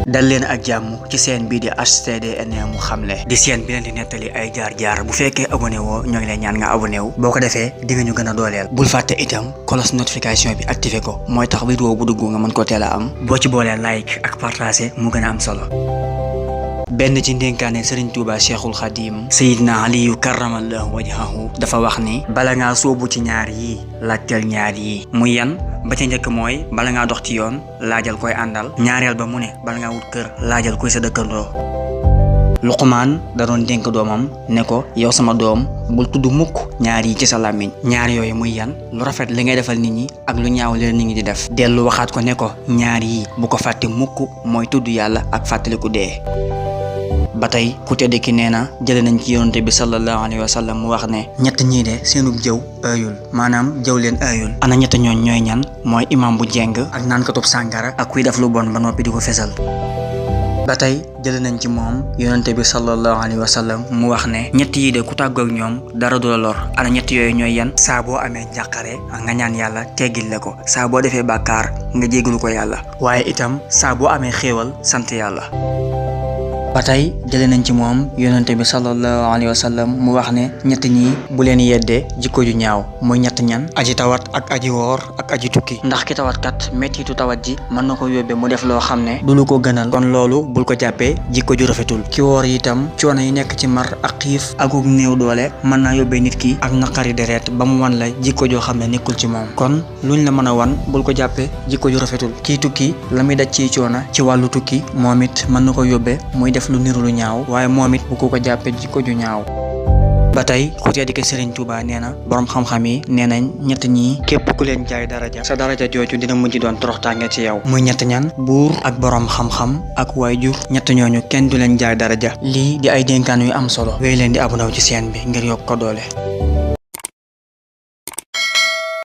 dal leen ak jàmm ci seen bii di HTDN mu xamle di seen bi leen di nettali ay jaar-jaar. bu fekkee abonné woo ñoo ngi lay ñaan nga abonné wu boo ko defee di nga ñu gën a dooleel. bul fàtte itam cloche notification bi activé ko mooy tax vidéo bu dugg nga mën koo teel a am. boo ci boolee like ak partager mu gën a am solo. benn ci ndénkaane Serigne Touba Cheikhul Khadim Seydina Aliyu karamallahu wajhahu dafa wax ni bala ngaa sóobu ci ñaar yii laajteel ñaar yii muy yan. ba ca njëkk mooy bala ngaa dox ci yoon laajal koy àndal. ñaareel ba mu ne bala ngaa wut kër laajal koy sa dëkkandoo. Luqmaan da doon dénk doomam ne ko yow sama doom bul tudd mukk ñaar yi ci sa làmmiñ. ñaar yooyu muy yan lu rafet li ngay defal nit ñi ak lu ñaaw leen nit ñi di def. dellu waxaat ko ne ko ñaar yi bu ko fàtte mukk mooy tudd yàlla ak fàttaliku dee. ba tey ku tedd ki nee na jële nañ ci yonante bi sallallahu alayhi wa sallam mu wax ne ñett ñii de seenub jëw aayul maanaam jëw leen aayul. ana ñett ñooñ ñooy ñan mooy imam bu jeng ak naankatub sàngara ak kuy def lu bon ba noppi di ko fesal. ba tey jële nañ ci moom yonante bi sallallahu alayhi wa sallam mu wax ne ñett yi de ku tàggoog ñoom dara du la lor. ana ñett yooyu ñooy yan saa boo amee njàqare nga ñaan yàlla teggil la ko. saa boo defee bàkkaar nga jéggalu ko yàlla. waaye itam saa boo amee xéewal sant yàlla. ba tey jëlee nañ ci moom yonente bi sallallahu alayhi wa sallam mu wax ne ñett ñi bu leen yeddee jikko ju ñaaw. muy ñett ñan aji tawat ak aji woor ak aji tukki. ndax ki tawat kat mettitu tawat ji mën na ko yóbbee mu def loo xam ne du lu ko gënal. kon loolu bul ko jàppee jikko ju rafetul. ki woor itam coono yi nekk ci mar ak xiif akuk néew doole mën naa yóbbee nit ki ak naqari deret ba mu wan la jikko joo xam ne nekkul ci moom. kon luñ la mën a wan bul ko jàppee jikko ju rafetul. kii tukki la muy daj ci coono ci wàllu tukki moom it mën na ko yóbbee muy def lu niru lu ñaaw waaye moom it bu ko jàppee jikko ju ñaaw. ba tey ku tedd ki Serigne Touba nee na borom xam-xam yi nee nañ ñett ñii képp ku leen jaay daraja sa daraja jooju dina mujj doon toroxtaange ci yow. muy ñett ñan buur ak borom xam-xam ak waajur. ñett ñooñu kenn du leen jaay daraja. lii di ay dénkaan yu am solo. wéy leen di abonné ci chaîne bi ngir yokk ko doole.